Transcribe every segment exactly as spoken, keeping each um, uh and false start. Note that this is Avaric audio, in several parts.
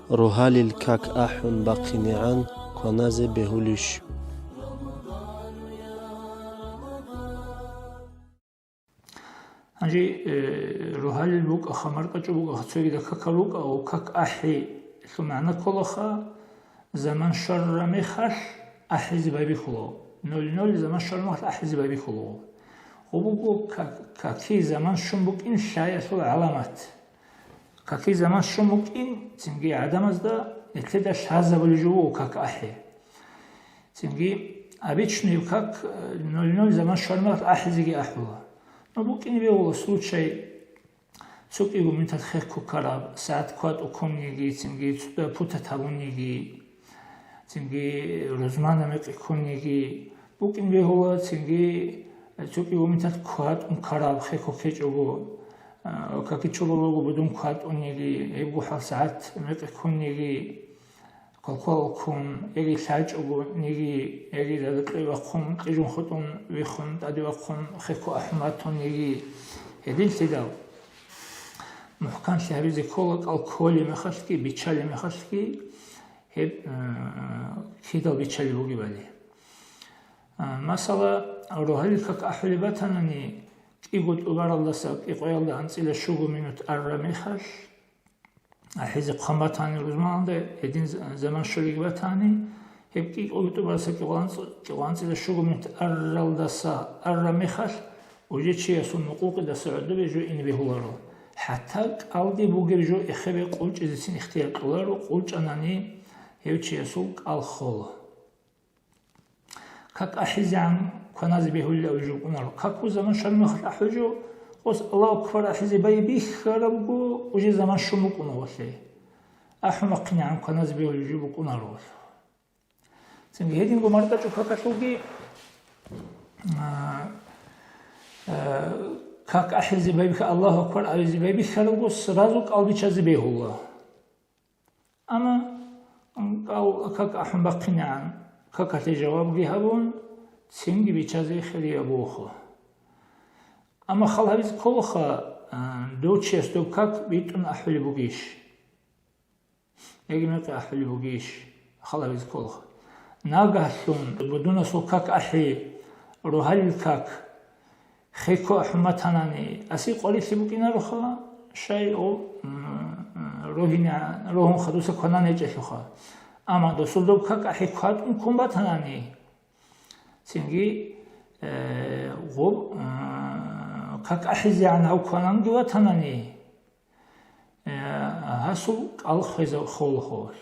Рогьалил как ахӀун бахъинегӀан кваназе бегьулищ? Гьанже, э, рогьалил букӀаха, маркӀачӀул букӀаха, цогидал какал рукӀа, ва как ахӀи лъун магӀна кколаха, заман щварараб мехалъ ахӀизе байбихьула. Ноль-ноль заман щвараб мехалъ ахӀизе байбихьула. Гъо буго как-, каки заман щун букӀин лъаялъул гӀаламат. Каки заман щун букӀин, цинги гӀадамазда нилъеда лъазабулеб жо буго как ахӀи. Цинги обычный как, э, ноль-ноль заман щвараб мехалъ ахӀизеги ахӀула. Но букӀине бегьула случай, цо кӀиго минуталъ хехго ккараб, сагӀат кватӀу ккуниги, цинги цо путат гьабуниги, цинги рузмана мекъи ккуниги, букӀине бегьула, цинги цо кӀиго минуталъ кватӀун ккараб хехго ккечӀого, а, каки чурулего будун кватӀуниги, гьебго хӀал сагӀат мекъи ккуниги, квалквал ккун, яги лъачӀого ниги, яги ракье вахъун, кьижун хутӀун виххун, тӀаде вахъун, хехго ахӀун батун ниги, гьединлъидал мухӀканлъи гьабизе ккола, кӀал кколеб мехалъги, биччалеб мехалъги, гьеб, э, кидал биччалеб бугебали. Э, масала, рогьалил как ахӀулеб батанани, кӀиго тӀубаралдаса кӀикъоялда анцӀила щуго минут араб мехалъ, ахӀизе хъван батани рузманалда, гьедин з-, заман щолиги батани, гьеб кӀикъоги тӀубараса кӀикъоялда анцӀ-, кӀикъоялда анцӀила щуго минут аралдаса араб мехалъ, уже чиясул нукъукъидаса гӀодобе жо ине бегьуларо. ХӀатта кӀалде бугеб жо эхебе къулчӀизецин ихтияр кьоларо, къулчӀанани гьев чиясул кӀал хола. Как ахӀизегӀан кваназе бегьулев жо букӀунаро. Какго заман щвараб мехалъ ахӀул жо, къос Аллагьу акбар ахӀизе байбихьарабго, уже заман щун букӀуна гъолъе. АхӀун бахъинегӀан кваназе бегьулев жо букӀунаро гъолъ. Цинги гьединго маркӀачӀул какалъулги, а, а, как ахӀизе байбихьа-, Аллагьу акбар абизе байбихьарабго, сразу кӀал биччазе бегьула. Амма кӀал как ахӀун бахъинегӀан, какалъе жавабги гьабун, цинги биччазе хирияб буго. Амма хал гьабизе кколаха, а, дов чияс доб как битӀун ахӀулеб бугищ? Яги мекъи ахӀулеб бугищ? Хал гьабизе кколаха. Нагагьлъун будунасул как ахӀи, рогьалил как, хехго ахӀун батанани, аси къварилъи букӀинароха, щай гъо, м, м, рогьине-, рогьун хадуса кванан гьечӀелъулха. Амма досул доб как ахӀи кватӀун ккун батанани, цинги, э, гъоб, м, как ахӀизегӀан гьав квананги ватанани, э, гьасул кӀал хвеза-, холухъ.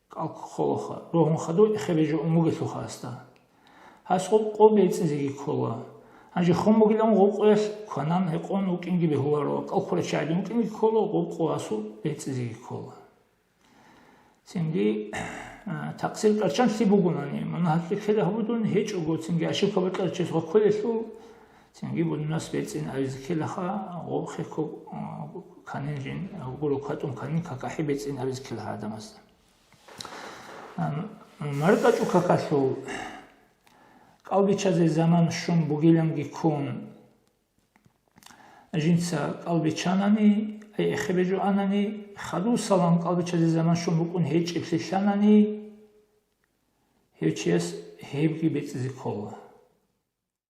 КӀал холоха, рогьун хадув эхебе жо умугелъулха гьасда. Гьас гъоб къо бецӀизеги ккола. Гьанже хун бугилан гъоб къоялъ кванан гьекъон вукӀинги бегьуларо, кӀал ккурав чи гӀадин вукӀинги ккола, гъоб къо гьасул бецӀизеги ккола. Цинги, а, такъсир кӀарчӀанлъи бугонани, мунагь гьаб ккела гьабудун гьечӀого, цинги ошибка бакьарав чиясухъа кколелъул, цинги будунас бецӀин абизе ккелаха, гъоб хехго, а, канин жин, гуро кватӀун канин какахӀи бецӀин абизе ккелаха гӀадамазда. Ам, маркӀачӀул какалъул кӀал биччазе заман щун бугиланги ккун, жинца кӀал биччанани, ай эхебе жо анани, хадусалан кӀал биччазе заман щун букӀун гьечӀеблъи лъанани, гьев чияс гьебги бецӀизе ккола.